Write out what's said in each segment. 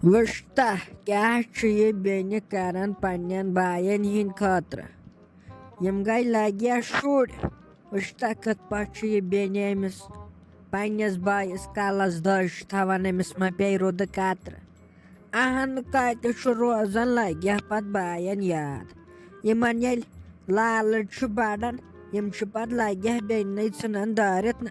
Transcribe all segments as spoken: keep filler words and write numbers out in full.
وٕچھتہ، کیٛاہ چھُ یہِ بیٚنہِ کران پننٮ۪ن باین ہٕنٛدِ خٲطرٕ؟ یِم گٔے لگیا شُرۍ۔ وٕچھتہ، کِتھ پٲٹھۍ چھُ یہِ بیٚنہِ أمِس پننِس بٲیِس کلس دٔج تھاوان، أمِس ما پیٚیہِ رُدٕ قطرٕ؟ اہن، کتہِ چھُ روزان لگیا پتہٕ باین یاد؟ یِمن ییٚلہِ لالٕچ چھُ بڑان، یِم چھِ پتہٕ لگیا بیٚنہِ ژھٕنان دٲرِتھ نہ۔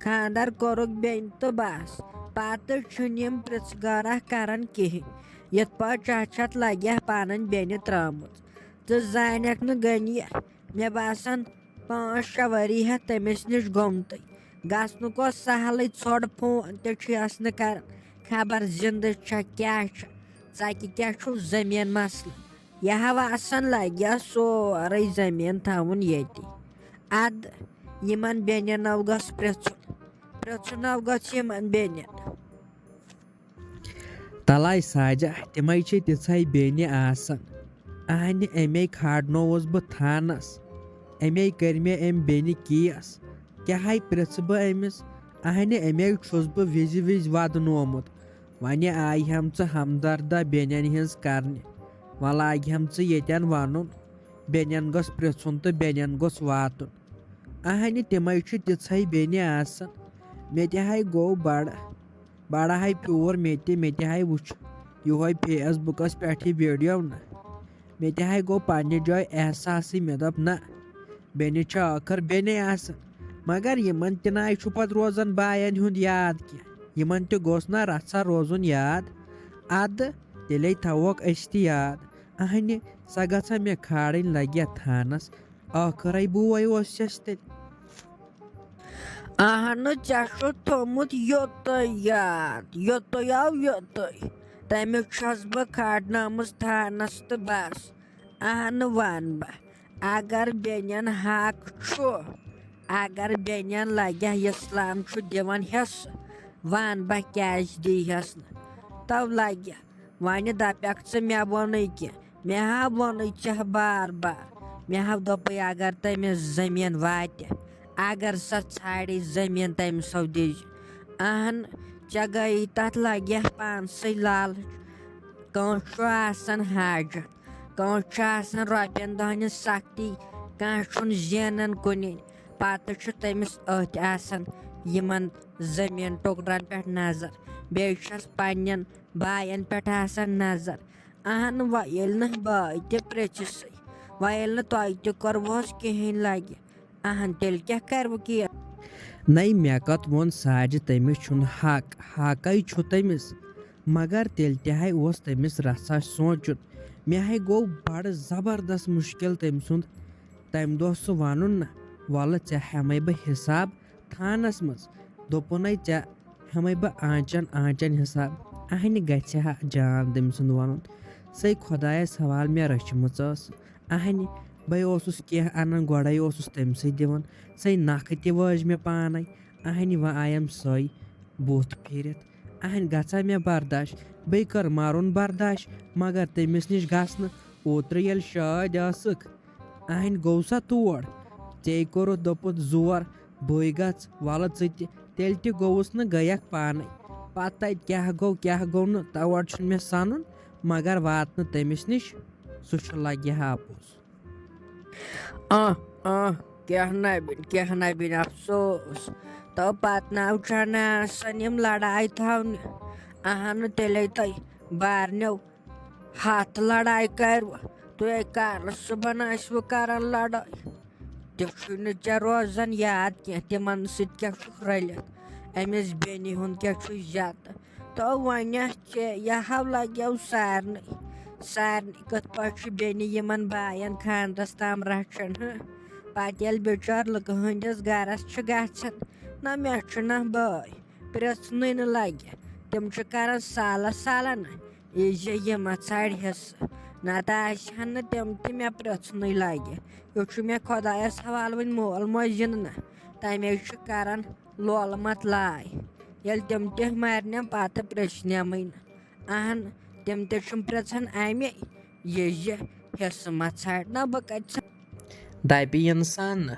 خانٛدر کوٚرُکھ بیٚنہِ تہٕ بس۔ پتہٕ چھِنہٕ یِم پرٛژھ گٲرا کران کِہیٖنۍ۔ یِتھ پٲٹھۍ چاہ چھتھ لگہِ ہا پنٕنۍ بیٚنہِ ترٲمٕژ۔ تہٕ زانٮ۪کھ نہٕ غنی، مےٚ باسان، پانٛژھ شےٚ ؤری ہٮ۪تھ تٔمِس نِش گوٚمتٕے۔ گژھنُک اوس سہلٕے، ژھوٚڑ فون تہِ چھُ یَس نہٕ کران۔ خبر زِندٕ چھا کیٛاہ چھا، ژَکہِ کیٛاہ چھُ زٔمیٖن مسلہٕ۔ یہِ ہا آسان لگہِ ہا سورُے زٔمیٖن تھاوُن ییٚتی۔ اَدٕ یِمن بیٚنٮ۪ن نو گژھ پرٛژھُن، پرٛژھُن نو گژھ یِمن بیٚنٮ۪ن۔ تلاے ساجہ، تِمے چھِ تِژھے بیٚنہِ آسان۔ اہنہِ اَمے کھارنووُس بہٕ تھانس، اَمے کٔرۍ مےٚ أمۍ بیٚنہِ کیس۔ کیٛاہ ہے پرٛژھٕ بہٕ أمِس؟ اہنہِ اَمے چھُس بہٕ وِزِ وِزِ ودنومُت۔ وۄنہِ آیہِ ہم ژٕ ہمدردہ بیٚنٮ۪ن ہٕنٛز کرنہِ۔ وۄنۍ لاگہِ ہم ژٕ ییٚتٮ۪ن ونُن، بیٚنٮ۪ن گوٚژھ پرٛژھُن تہٕ بیٚنٮ۪ن گوٚژھ واتُن۔ اہنہِ تِمے چھِ تِژھے بیٚنہِ آسان۔ مےٚ تہِ ہاے گوٚو بڑٕ، بڑٕ ہاے پیوٗر مےٚ تہِ، مےٚ تہِ ہاے وُچھ یِہوے فیس بُکس پٮ۪ٹھ یہِ ویڈیو نہ۔ مےٚ تہِ ہاے گوٚو پننہِ جایہِ احساسٕے، مےٚ دوٚپ نہ، بیٚنہِ چھِ ٲخٕر بیٚنے آسان۔ مگر یِمن تہِ ناے چھُ پتہٕ روزان باین ہُنٛد یاد کینٛہہ، یِمن تہِ گوٚژھ نہ رژھا روزُن یاد۔ ادٕ تیٚلے تھاووکھ أسۍ تہِ یاد۔ اہنہِ، سۄ گژھا مےٚ کھالٕنۍ لگہِ تھانس، ٲخٕرے بوے اوسُس تیٚلہِ۔ اہنہٕ، ژےٚ چھُتھ تھوٚمُت یوٚتُے یاد، یوٚتُے آو یوٚتُے۔ تَمیُک چھَس بہٕ کھالنٲومٕژ تھانَس تہٕ بَس۔ اہنہٕ وَن بہٕ، اگر بیٚنٮ۪ن حق چھُ، اگر بیٚنٮ۪ن لَگہِ ہا اِسلام چھُ دِوان حِصہٕ، وَن بہٕ کیٛازِ دی ہَس نہٕ؟ تَو لَگہِ۔ وۄنۍ دَپٮ۪کھ ژٕ مےٚ ووٚنُے کینٛہہ، مےٚ ہا ووٚنُے ژےٚ بار بار، مےٚ ہا دوٚپُے اگر تٔمِس زٔمیٖن واتہِ، اگر سۄ ژھانٛڈِ زٔمیٖن تٔمۍ سو دِج۔ اہن، ژےٚ گٔیی تَتھ لَگہِ ہا پانسٕے لالٕچ۔ کٲنٛسہِ چھُ آسان حاجت، کٲنٛسہِ چھُ آسان رۄپیَن دَہَن ہِنٛز سختی، کانٛہہ چھُنہٕ زینان کُنہِ، پَتہٕ چھُ تٔمِس أتھۍ آسان یِمَن زٔمیٖن ٹُکرَن پٮ۪ٹھ نظر، بیٚیہِ چھَس پنٛنٮ۪ن باین پٮ۪ٹھ آسان نظر۔ اہن، وۄنۍ ییٚلہِ نہٕ بٲے تہِ پرٛژھِسٕے، وۄنۍ ییٚلہِ نہٕ تۄہہِ تہِ کوٚروُس کِہیٖنۍ لگہِ، اہن، تیٚلہِ کیٛاہ کرٕ بہٕ کینٛہہ؟ نَے، مےٚ کَتھ ووٚن ساجہِ، تٔمِس چھُنہٕ حق، حقے چھُ تٔمِس، مگر تیٚلہِ تہِ ہے اوس تٔمِس رژھا سونٛچُن۔ مےٚ ہے گوٚو بڑٕ زبردست مُشکِل تٔمۍ سُنٛد تَمہِ دۄہ سُہ وَنُن نہ، وَلہٕ ژےٚ ہٮ۪مَے بہٕ حِساب تھانَس منٛز۔ دوٚپُن ہے ژےٚ ہٮ۪مَے بہٕ آنٛچَن آنٛچَن حِساب۔ اَہنہِ گژھِ ہا جان تٔمۍ سُنٛد وَنُن۔ سۄے خۄدایَس حوالہٕ مےٚ رٔچھمٕژ ٲس۔ اَہنہِ بَے اوسُس کینٛہہ اَنان، گۄڈَے اوسُس تٔمۍ سٕے دِوان۔ سۄے نَکھٕ تہِ وٲج مےٚ پانَے۔ اَہنہِ وۄنۍ آیَم سۄے بُتھ پھیٖرِتھ۔ اَہنہِ گژھا مےٚ برداش؟ بَے کٔر مَرُن برداش، مگر تٔمِس نِش گژھنہٕ۔ اوترٕ ییٚلہِ شٲدۍ ٲسٕکھ، اہنۍ گوٚو سا تور؟ ژےٚ کوٚرُتھ دوٚپُتھ زور، بٕے گژھ، وَلہٕ ژٕ تہِ۔ تیٚلہِ تہِ گوٚوُس نہٕ، گٔیَکھ پانَے۔ پَتہٕ تَتہِ کیٛاہ گوٚو، کیٛاہ گوٚو نہٕ، تور چھُنہٕ مےٚ سَنُن، مگر واتنہٕ تٔمِس نِش، سُہ چھُ لَگہِ ہا اَپُز۔ آہ، آہ، کیٛاہ نَبِن، کیٛاہ نَبِن، افسوس۔ تو پَتہٕ ناو چھَنہٕ آسان یِم لڑایہِ تھاونہِ۔ اہنہٕ، تیٚلے تۄہہِ بارنیو ہتھ لڑایہِ کروٕ، تُہۍ کر صُبحن ٲسوٕ کران لڑٲے؟ تہِ چھُے نہٕ ژےٚ روزان یاد کینٛہہ، تِمن سۭتۍ کیٛاہ چھُکھ رٔلِتھ، أمِس بیٚنہِ ہُنٛد کیٛاہ چھُے زیادٕ؟ تو وۄنۍ ژےٚ یہِ ہو لگیو سارنٕے، سارنٕے کِتھ پٲٹھۍ چھُ بیٚنہِ یِمن باین خانٛدرس تام رچھان، ہہ؟ پتہٕ ییٚلہِ بِچٲر لُکہٕ ہٕنٛدِس گرس چھِ گژھان، نہ مےٚ چھُ نہ بٲے، پرٛژھنُے نہٕ لگہِ۔ تِم چھِ کران سالس سالن یہِ زِ یہِ مہ ژھانڈِ حصہٕ، نتہٕ آسہِ ہن نہٕ تِم تہِ مےٚ پرٛژھنُے لگہِ۔ یہِ چھُ مےٚ خۄدایس حوالہٕ وۄنۍ مول موج زِنہٕ نہ، تمے چھُ کران لولہٕ مت لاے۔ ییٚلہِ تِم تہِ مرنٮ۪م پتہٕ پرٛژھنٮ۪مٕے نہٕ۔ اہن، تِم تہِ چھِم پرٛژھان امے، یہِ زِ حصہٕ مہ ژھانڈ نہ بہٕ کتہِ ژھانڈٕ۔ دپہِ انسان نہ،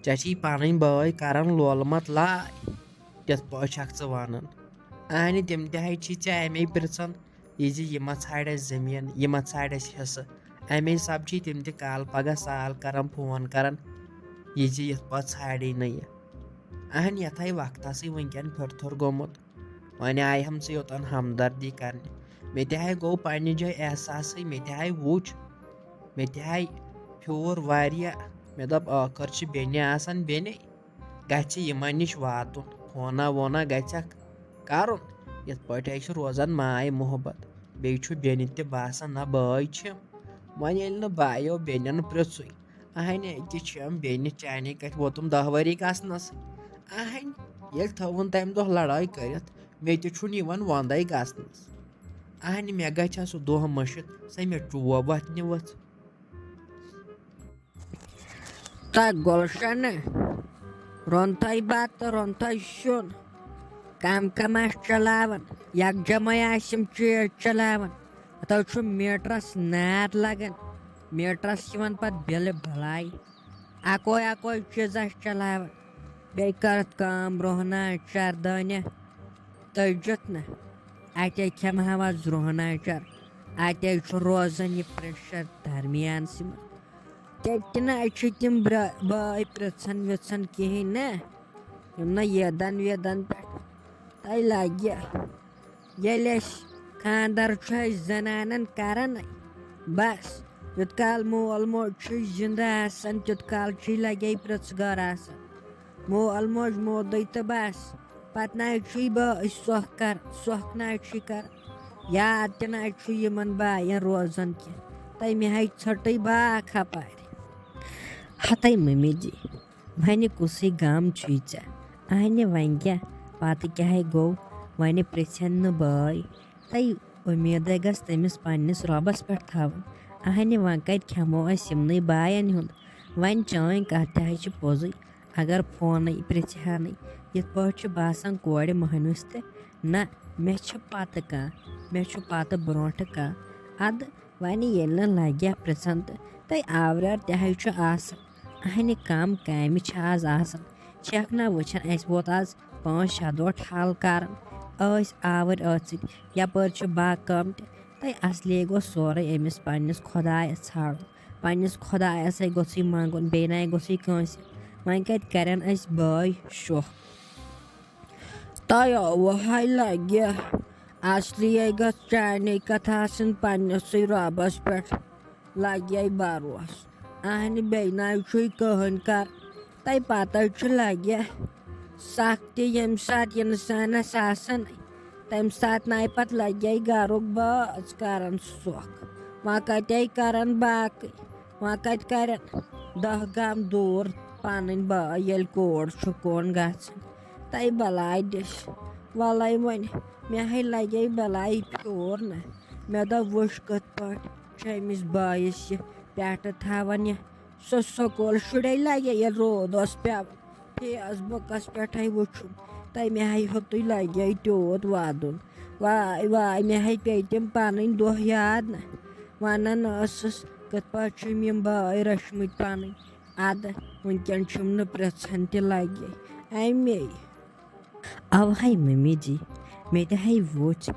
ژےٚ چھی پنٕنۍ بٲے کران لولہٕ مت لاے۔ تِتھ پٲٹھۍ چھکھ ژٕ ونان۔ اہنہِ، تِم تہِ ہے چھی ژےٚ امے پرژھان، یہِ زِ یہِ ما ژھانٛڈِ اَسہِ زٔمیٖن، یہِ ما ژھانٛڈِ اَسہِ حِصہٕ۔ اَمے سب چھِ تِم تہِ کالہٕ پگاہ سال کران، فون کران، یہِ زِ یِتھ پٲٹھۍ ژھانٛڈی نہٕ یہِ۔ اہن، یتھ آیہِ وقتسٕے وٕنکیٚن پھِرتھُر گوٚمُت۔ وۄنۍ آیہِ ہم ژٕ یوٚتن ہمدردی کرنہِ۔ مےٚ تہِ ہاے گوٚو پننہِ جایہِ احساسٕے، مےٚ تہِ ہاے وُچھ، مےٚ تہِ ہاے پھیوٗر واریاہ۔ مےٚ دوٚپ، ٲخٕر چھِ بیٚنہِ آسان بیٚنے، گژھِ یِمن نِش واتُن، فونا وونا گژھٮ۪کھ کرُن۔ یِتھ پٲٹھۍ چھُ روزان ماے محبت، بیٚیہِ چھُ بیٚنہِ تہِ باسان، نہ، بٲے چھِم۔ وۄنۍ ییٚلہِ نہٕ بایو بیٚنٮ۪ن پرٛژھُے، اہنہِ، أکِس چھِ یِم بیٚنہِ چانے کَتھِ ووتُم دَہ ؤری گژھنَس۔ اہنہِ، ییٚلہِ تھٲوٕن تَمہِ دۄہ لڑٲے کٔرِتھ، مےٚ تہِ چھُنہٕ یِوان وۄندَے گژھنَس۔ اہنہِ، مےٚ گژھِ ہا سُہ دۄہ مٔشِتھ، سۄ مےٚ ٹوب وۄتھنہِ ؤژھ۔ تہٕ گُلشنہٕ، روٚنتھَے بَتہٕ، روٚنتھَے سیُن، کَم کَم آسہِ چلاوان، یَکجمَے آسہِ یِم چیٖز چلاوان۔ اَتھ حظ چھُ میٖٹرَس نار لَگان، میٖٹرَس یِوان پَتہٕ بِلہٕ بَلاے۔ اَکوے اَکوے چیٖز آسہِ چلاوان، بیٚیہِ کَرَتھ کٲم، رۄہنہٕ چَر دانہِ تٔجِتھ نہ، اَتے کھٮ۪مہٕ ہاو آز رۄہنہٕ چَر، اَتے چھُ روزان یہِ پرٛیشَر درمیانسٕے منٛز۔ تیٚلہِ تہِ نہ چھِ تِم برا-، بٲے پرٛژھان وِژھان کِہیٖنۍ نہ، یِم نہ ییٖدَن ویٖدَن پٮ۪ٹھ تۄہہِ لَگہِ۔ ییٚلہِ اَسہِ خانٛدر چھُ اَسہِ زَنانَن کَران، بَس، یوٚت کال مول موج چھُ زِندٕ آسان، تیوٚت کال چھُے لَگے پرٛژھ گار آسان۔ مول موج مودٕے تہٕ بَس، پَتہٕ نہ چھُے بٲے سۄکھ کَر-، سۄکھ نہ چھُے کَران، یاد تہِ نہ چھُ یِمَن بایَن روزان کینٛہہ۔ تَمہِ آیہِ ژھٔٹٕے باکھ ہَپارِ۔ ہَتَے مٔمی جی، وَنہِ کُسٕے غم چھُے ژےٚ؟ اَہنہِ وۄنۍ کیٛاہ؟ پَتہٕ کیٛاہ ہے گوٚو؟ وَنہِ پرٛژھن نہٕ بٲے۔ تَے اُمیدَے گژھِ تٔمِس پنٛنِس رۄبَس پٮ۪ٹھ تھاوٕنۍ۔ اَہنہِ وۄنۍ کَتہِ کھٮ۪مو أسۍ یِمنٕے بایَن ہُنٛد؟ وۄنۍ چٲنۍ کَتھ تہِ ہے چھِ پوٚزُے۔ اگر فونٕے پرٛژھِ ہا نٕے، یِتھ پٲٹھۍ چھُ باسان کورِ مٔہنِوِس تہِ۔ نہ، مےٚ چھِ پَتہٕ کانٛہہ، مےٚ چھُ پَتہٕ برونٛٹھٕ کانٛہہ۔ اَدٕ وۄنۍ ییٚلہِ نہٕ لَگہِ ہا پرٛژھن تہٕ تَے آوریر تہِ ہے چھُ آسان۔ اَہنہِ کَم کامہِ چھِ آز آسان۔ چھَکھ نہ وٕچھان، اَسہِ ووت آز پانٛژھ شےٚ دۄہ ٹھل کَران۔ ٲسۍ آوٕرۍ أتھۍ سۭتۍ۔ یَپٲرۍ چھِ باقٕے کٲم تہِ۔ تَے اَصلی گوٚو سورُے أمِس پنٛنِس خۄدایَس ژھانٛڈُن۔ پنٛنِس خۄدایَسَے گوٚژھُے منٛگُن، بیٚیہِ نَے گوٚژھُے کٲنٛسہِ۔ وۄنۍ کَتہِ کَرن اَسہِ بٲے شوق؟ تۄہہِ وۄہَے لَگہِ۔ اَصلی گٔژھ چانے کَتھ آسٕنۍ پنٛنِسٕے رۄبَس پٮ۪ٹھ۔ لَگہِ بَروسہٕ۔ اَہنہِ بیٚیہِ نَے چھُے کٕہٕنۍ کَر۔ تَے پَتَے چھُ لَگہِ سَختی ییٚمہِ ساتہٕ اِنسانَس آسان، تَمہِ ساتہٕ نَے پَتہٕ لَگہِ گَرُک بٲژ کَران سۄکھ۔ وۄنۍ کَتے کَرَن باقٕے؟ وۄنۍ کَتہِ کَرَن دَہ گام دوٗر پَنٕنۍ بٲے، ییٚلہِ کور چھُ کُن گژھان؟ تَے بَلاے دِس۔ وَلَے وۄنۍ، مےٚ ہے لَگے بَلاے پھیوٗر نہ۔ مےٚ دوٚپ، وٕچھ کِتھ پٲٹھۍ چھُ أمِس بٲیِس یہِ پٮ۪ٹھٕ تھاوان یہِ۔ سُہ سکوٗل شُرے لَگے ییٚلہِ روٗد اوس پٮ۪وان۔ فیس بُکَس پٮ۪ٹھَے وٕچھُم، تَمہِ آیہِ ہیوٚتُے لَگے تیوٗت وَدُن۔ واے واے، مےٚ ہے پیٚیہِ تِم پَنٕنۍ دۄہ یاد نہ۔ وَنان ٲسٕس، کِتھ پٲٹھۍ چھِم یِم بٲے رٔچھمٕتۍ پَنٕنۍ۔ اَدٕ وٕنکٮ۪ن چھِم نہٕ پرٛژھان تہِ لَگے اَمے۔ اَوہَے مٔمی جی، مےٚ تہِ ہے وُچھ،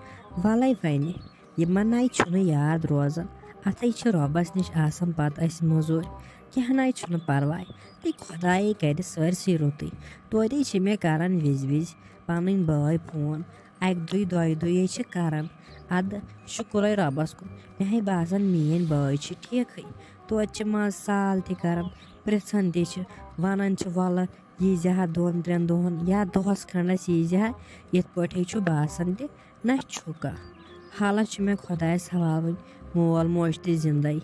وَلَے وَنہِ، یِمَن نَے چھُنہٕ یاد روزان، اَتھَے چھِ رۄبَس نِش آسان پَتہٕ اَسہِ مٔزوٗرۍ۔ کینٛہہ نَے چھُنہٕ پَرواے، تہٕ خۄدایے کَرِ سٲرسٕے رُتُے۔ توتہِ چھِ مےٚ کَران وِزِ وِزِ پَنٕنۍ بٲے فون، اَکہِ دُے دۄیہِ دُے چھِ کَران۔ اَدٕ شُکرَے رۄبَس کُن، مےٚ ہے باسان میٛٲنۍ بٲے چھِ ٹھیٖکھٕے۔ توتہِ چھِ منٛزٕ سال تہِ کَران، پرٛژھان تہِ چھِ، وَنان چھِ، وَلہٕ یی زِ ہا دۄن ترٛٮ۪ن دۄہَن یا دۄہَس کھنٛڈَس یی زِ ہا، یِتھ پٲٹھۍ ہے چھُ باسان تہِ نہ چھُ کانٛہہ۔ حالہ چھُ مےٚ خۄدایَس حوالہٕ وۄنۍ مول موج تہِ زِندَے۔